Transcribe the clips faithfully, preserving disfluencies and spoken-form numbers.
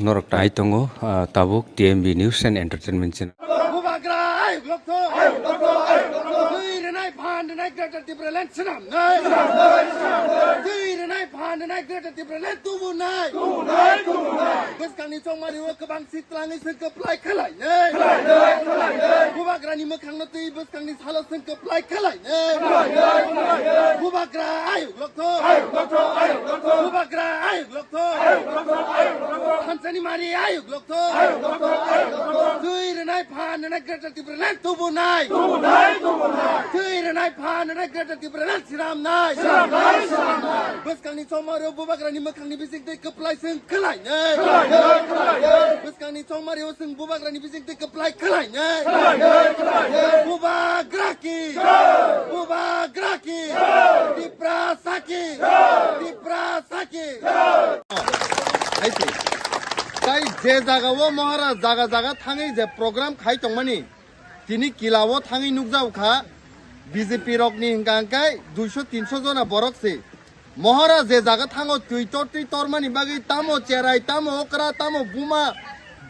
Norok tai tongo, ah, tabuk T M B News and Entertainment channel. Bubagra ayuk lokto. Twi rwnai phan rwnai Greater Tipraland swnamnai. Twi rwnai phan rwnai Greater Tipraland tubunai. Bwskangni chongmari o kwbang si twlangwi se kwplai khwlainai. Bubagrani mwkhangno twi bwskangni salo se kwplai khwlainai. Bubagra ayuk lokto. Bubagra ayuk lokto. Thansani mari ayuk lokto. Twi rwnai phan rwnai Greater Tipraland tubunai. Twi rwnai phan rwnai Greater Tipraland swnamnai. Bwskangni chongmari o Bubagrani mwkhangni bising twi kwplai se kwlainai. Bwskangni chongmari o chwng Bubagrani bising twi kwplai khwlainai. Bubagra ki! Bubagra ki! Tiprasa ki! Tiprasa ki! Hai se. Tai je jaga o Maharaj jaga jaga thangwi je program khai tongmani, tini kila o thangwi nukjao kha B J P rokni hwnkha hwnkhe duiso tinso jona borok se. Maharaj je jaga thango twi tor twi tormani bagwi tamo cherai, tamo okra, tamo buma,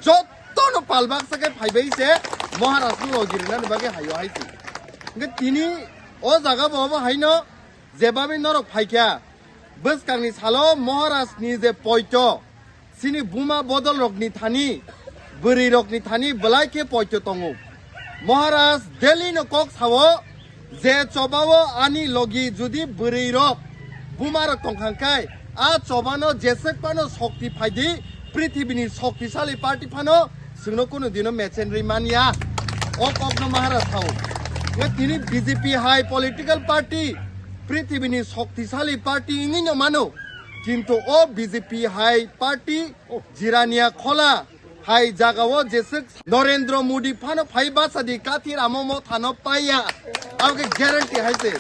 jottono pal baksa khe phaibai se Maharajno logi rwnani bagwi haio hai se. Hwnkhe tini o jaga bo obo haino jebabe norok phaikha, bwskangni salo Maharajni je poito, chini buma bodol rokni thani, bwrwi rokni thani belai khe poito tongo. Maharaj Delhi no kok sao, je chobao ani logi judi bwrwi rok, buma rok tongkha khai, a chobano jesek phano shokti phaidi, prithibini shoktisali party phano chwngno kunu dino mechenri manya. O kokno Maharaj sao. Nge tini B J P hai political party, prithibini shoktisali party wngwi no mano. Kintu o B J P hai party Jirania Khola hai jagao jeswk Narendra Modi phano phai bachadi kathi ramo mothano paiya. Abokhe guarantee hai se.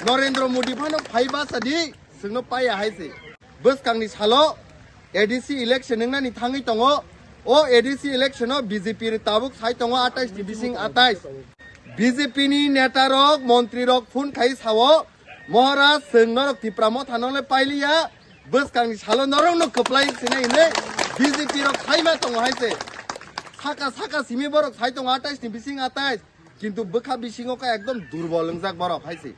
Narendra Modi phano phai bachadi chwngno paiya hai se. Bwskangni salo A D C election wngnani thangwi tongo. O A D C election o B J P tabuk sai tongo atais ni bising atais. B J P ni neta rok, montri rok phone khai sao, Maharaj, chwng norok Tipra Motha nole pailiya, bwskangni salo norokno kwplai sinai hinwi B J P rok saima tongo hai se. Saka saka simi borok sai tongo atais ni bising atais, kintu bwkha bisingo khe ekdom durbol wngjak borok hai se.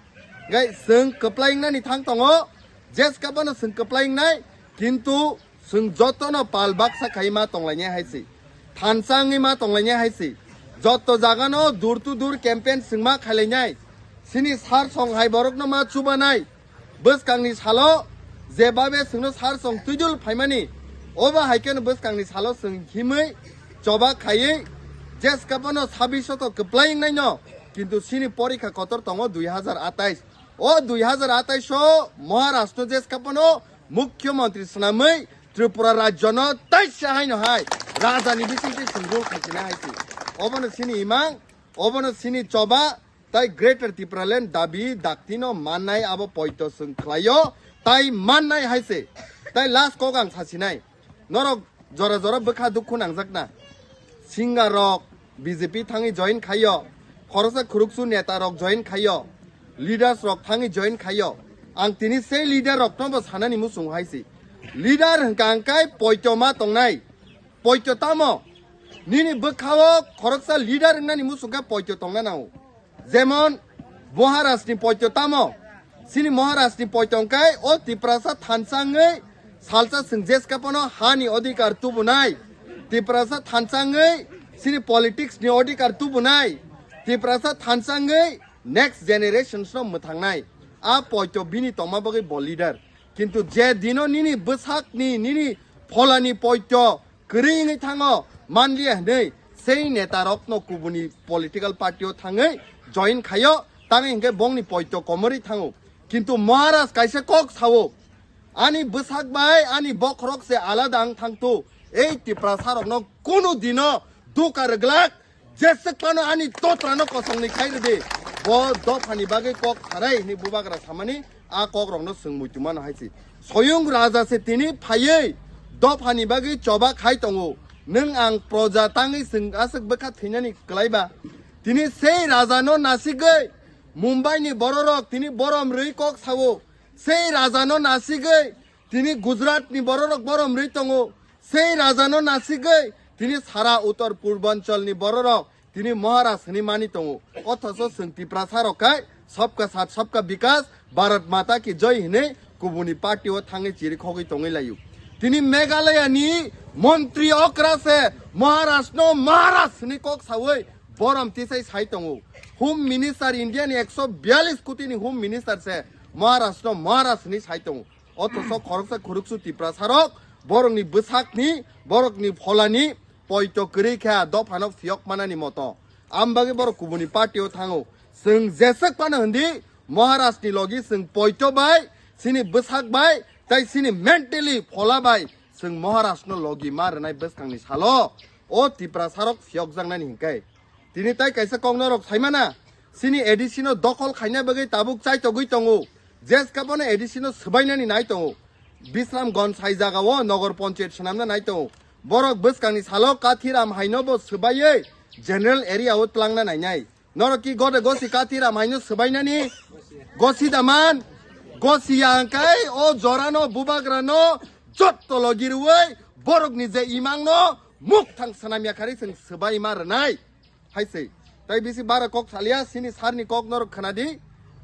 Gai chwng kwplai wngnani thang tongo, jeskabano chwng kwplai wngnai, kintu chwng jotono pal baksa khai ma tonglainai hai se. Thansa wngwi ma tonglainai hai se. Joto jagano door to door campaign chwng ma khailainai. Chini sar song hai borokno ma chubanai. Bwskangni salo jebabe chwngno sar song twijul phaimani, obo hai kheno bwskangni salo chwng himwi choba khaiwi jeskabano sabbish to kwplai wngnaino, kintu chini porikha kotor tongo dui hazar atais. O dui hazar atais o Maharashtra jeskabano mukhyamantri swnamwi Tripura rajyono taisa haino hai rajani bisingtwi chwng rule khaisina hai se. Obono chini imang, obono chini choba, tai Greater Tipraland dabi daktino mannai abo poito chwng khlaio, tai mannai hai se. Tai last kok ang sasinai. Norok jora jora bwkha dukhu nangjakna. Singer rok B J P thangwi join khaio, khoroksa khuruksu neta rok join khaio, leaders rok thangwi join khaio. Ang tini sei leader rokno bo sanani muchungo hai se. Leader hwnkha hwnkhe poito ma tongnai. Poito tamo? Nini bwkhao khoroksa leader wngnani muchung khe poito tongna nango. Jemon Maharashtra ni poito tamo? Chini Maharashtra ni poito hwnkhe o Tiprasa thansa wngwi salsa chwng jeskapano hani odhikar tubunai. Tiprasa thansa wngwi chini politics ni odhikar tubunai. Tiprasa thansa wngwi next generations no mwthangnai. A poito bini tongma bagwi bo leader. Kintu je dino nini bwsakni, nini pholani poito kwrwi wngwi thango, manliya hwnwi sei neta rokno kubuni political party o thangwi join khaio, tangwi hinkhe bongni poito komorwi thango. Kintu Maharaj kaisa kok sao, ani bwsak bai ani bokhorok se alada wng thangtu, ei Tiprasa rokno kunu dino duka rwglak. Jeswk phano ani totrano kosongni khai rwdi. Bo dophani bagwi kok sarai hwnwi bubagra samani a kokrokno chwng muitu mano hai se. Soyung raja se tini phaiwi dophani bagwi choba khai tongo. Nwng ang proja tangwi chwng aswk bwkha thwinani kwlaiba? Tini sei rajano nasigwi Mumbai ni bororok tini borom rwi kok sao. Sei rajano nasigwi tini Gujarat ni bororok borom rwi tongo. Sei rajano nasigwi tini sara Uttor Purbancholni bororok tini Maharaj hwnwi mani tongo. Othocho chwng Tiprasa rok khai sabka saath sabka bikas, Bharat Mata ki Jai hwnwi kubuni party o thangwi chiri khogwi tongwi laio. Tini Meghalaya ni montri okra se Maharaj no Maharaj hwnwi kok sawi borom tisai sai tongo. Home Minister India ni ekso biyalish koti ni Home Minister se Maharaj no Maharaj hwnwi sai tongo. Othocho khoroksa khoroksu Tiprasa rok borokni bwsakni, borokni pholani poito kwrwi kha dophano phiyok manani moto. Am bagwi borok kubuni party o thango. Chwng jeswk phano hindi Maharaj ni logi chwng poito bai, chini bwsak bai, tai chini mentally phola bai chwng Maharaj no logi ma rwnai bwskangni salo. O Tiprasa rok phiyokjaknani hinkai. Tini tai kaisa kok norok saimana, chini A D C no dokhol khaina bagwi tabuk chaitogwi tongo. Jeskha bono A D C no swbainani nai tongo. Bisramganj hai jaga o Nogor Panchayat swnamna nai tongo. Borok bwskangni salo Kathiram haino bo swbaiwi general area o twlangna nainai. Norok ki gode gosi Kathiram haino swbainani? Gosi daman? Gosi ya hwnkhe o jorano bubagrano jotto logi rwui borokni je imangno mukthang swnamya kharwi chwng swbai ma rwnai. Hai se. Tai bisi bara kok salia, sini sarni kok norok khwnadi.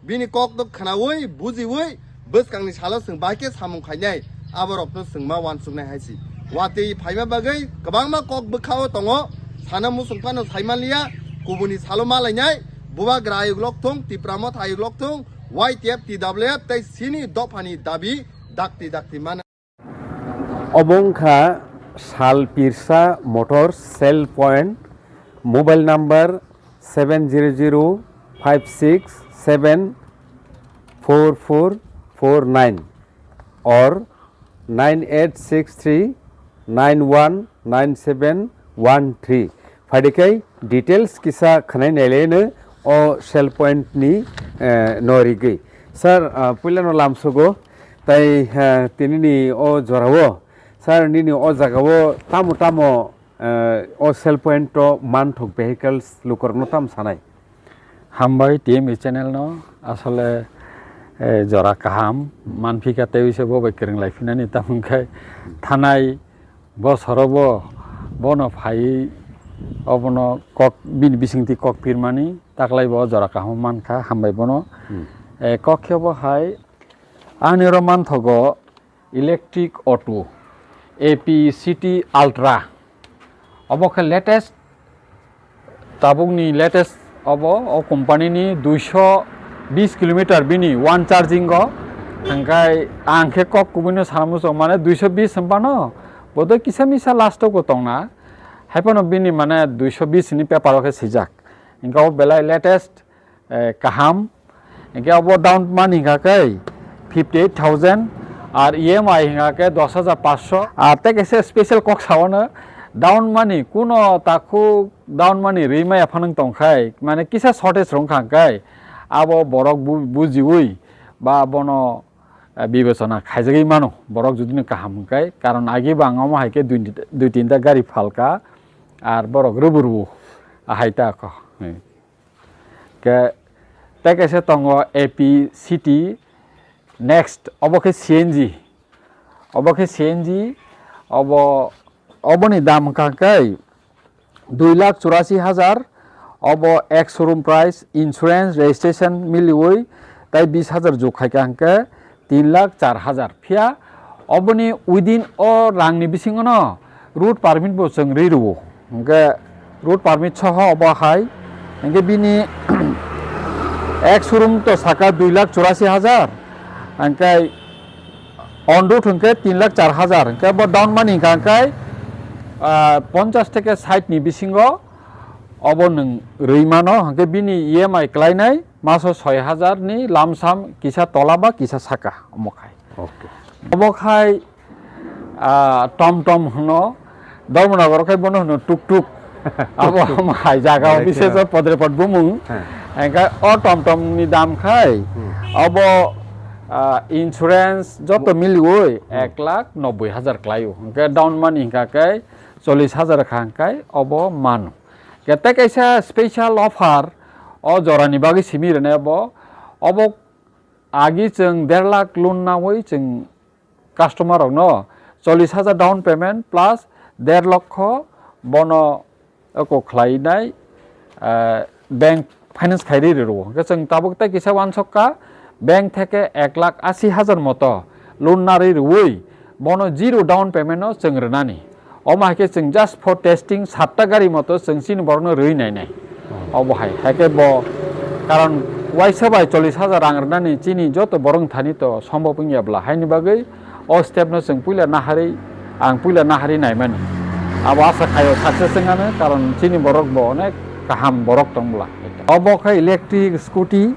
Bini kok no khwnaui, bujiui, bwskangni salo chwng bai khe samung khainai. Aborokno chwng ma uansuknai hai se. Watwi phaima bagwi kwbangma kok bwkha-o tongo. Sana muchung phano saimanliya, kubuni salo ma lainai. Bubagra ayuk lok thung, Tipra Motha ayuk lok thung, Y T F, T W F tei sini dophani dabi dakti dakti mana. Obo wngkha Sal Pirsa Motors Sale Point, mobile number seven zero zero five six seven four four four nine or nine eight six three nine one nine seven one three. Phaidi khe details kisa khwnai nailai no o Sale Point ni, eh, no rigwi. Sir, ah, puila no lamsogo, tai, ah, tini ni o jora o, sir, nini o jaga o tamo tamo, eh, o Sale Point o manthok vehicles lukurok no tamo sanai? Hambai T M E channel no, asole, eh, jora kaham manphika tei se bo bai kwrwng lai phinani, tamo khe thanai Bo sorobo bono phaiwi obono kok, bini bisingtwi kok pirmani, taklai bo jora kaham mankha, hambai bono. Hmm. Eh, kok khe bo hai, ani oro manthogo electric auto, A P C T Ultra. Obo khe latest Tabukni latest obo, o company ni duiso bis kilometer bini one charging o. Hingkai ang khe kok kubui no sana muchung, mane duiso bis hwnphano bodoi kisa misa last o bo tongna. Haiphano bini mane duiso bis ni paper o khe swijak. Hingke o belai latest, eh, kaham. Hingke obo down money hingka khe fifty eight thousand, ar E M I hingka khe dos hajar paanch sho. Ar tei kaisa special kok sao no, down money kuno takhuk down money rwi maya phano tong khai, mane kisa shortage rwng kha hingkai, abo borok bu-, bujiui ba bono, eh, bibechona khaijagwi mano, borok judino kaham hingkai, karon agi bo ang omo hai khe dui, dui tinta gari phalka, ar borok rwbu rwbu, ahai ta kho. Ke, tei kaisa tongo A P C T Next, obo khe C N G. Obo khe C N G, obo, oboni dam wngkha khe dui lakh churasi hajar, obo ek showroom price, insurance, registration miliui, tai bis hajar jug khai kha hwnkhe tin lakh char hajar. Phiya oboni within o rangni bisingono road permit bo chwng rwi rwo. Hwnkhe road permit soho obo hai. Hwnkhe bini ek showroom to saka dui lakh churasi hajar. Hwnkhe on road hwnkhe tin lakh char hajar. Hwnkhe bo down money hwnkha hwnkhe, ah, ponchash theke sait ni bisingo obo nwng rwi mano. Hwnkhe bini E M I klainai maso soi hajar ni lamsam kisa tola ba kisa saka omo khai. Okay. Obo khai, ah, tom tom hwno, Dharmanagar khai bono hwno tuk tuk. Abo omo hai jaga o biseso Podrepot bumung. Hwnkhe o tom tom ni dam khai, hmm, obo, ah, insurance joto miliui, hmm, ek lakh nobboi hajar klaio. Hwnkhe down money hwnkha khe chollish hajar kha hwnkhe obo mano. Khe tei kaisa special offer o jorani bagwi simi rwnai obo, obo agi chwng der lakh loan naui chwng customer rokno chollish hajar down payment plus der lokho bono oko khlainai, ah, bank finance khairi rwo. Hwnkhe chwng tabuk tei kisa uansuk kha, bank theke ek lakh asi hajar moto loan narwi rwui bono zero down payment no chwng rwnani. Omo hai khe chwng just for testing satta gari moto chwng chini borokno rwi nainai. Obo hai, hai khe bo karon uaisa bai chollish hajar rang rwnani chini joto borok thani to sombop wngya bla, haini bagwi o step no chwng puila naharwi, ang puila naharwi naimani. Abo asa khaio success wngano, karon chini borok bo onek kaham borok tong bla. Obo khe electric scooty,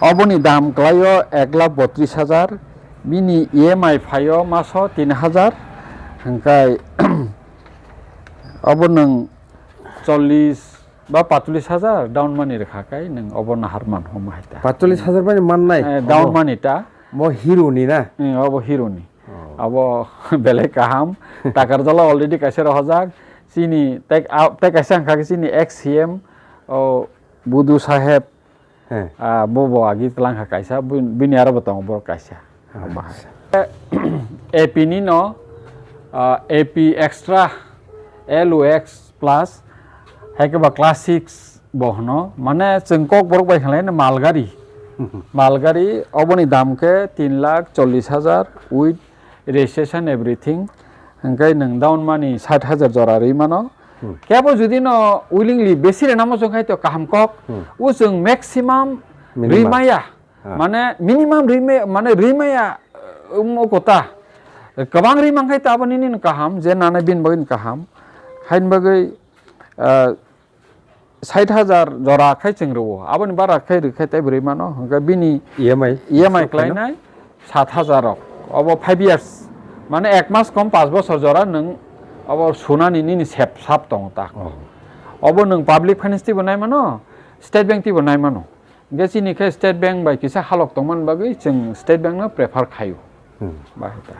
oboni dam klaio ek lakh botris hajar, bini E M I phaio maso tin hajar, hwnkhe obo nwng chollish ba patolish hajar down money rwkha kai nwng obo nahar man homa hai ta. Patolish hajar bai mannai? Eh, down money ta. Mo Hero ni na? Eh, obo Hero ni. Oh. Abo belai kaham. Takarjala already kaisa rohojak. Chini tei, ah, tei kaisa wngkha khe chini ex C M, o Budu Saheb. He. Ah, bo bo agi twlang kha kaisa, bu-, bini aro bo tongo borok kaisa. Acha. A P ni no, ah, A P extra, L O X plus, hai khe ba class six bo hwno. Mane chwng kok borok bai khlai no malgari. Malgari oboni dam khe tin lakh chollish hajar with registration everything. Hwnkhe nwng down money sat hajar jora rwi mano. Hmm. Kebo judi no willingly besi rwnamo chwng khai to kaham kok. Hmm. O chwng maximum Minimum. Rwimaya. Ah. Mane minimum rwimaya, mane rwimaya, um, o kota. Kwbang rwi man khai to abo nini no kaham, je nana bini bagwi no kaham. Haini bagwi, ah, sait hajar jora khai chwng rwo. Aboni bara khai rwkhe tei bwrwi mano. Hwnkhe bini E M I E M I khlainai sat hajar rok. Obo five years. Mane ek mas kom paanch bosor jora nwng obo sunani nini sep sap tongo ta. Oh. Obo nwng public finance tibo nai mano, State Bank tibo nai mano. Hwnkhe chini khe State Bank bai kisa halok tongmani bagwi chwng State Bank no prefer khaio. Hmm. Bahai ta.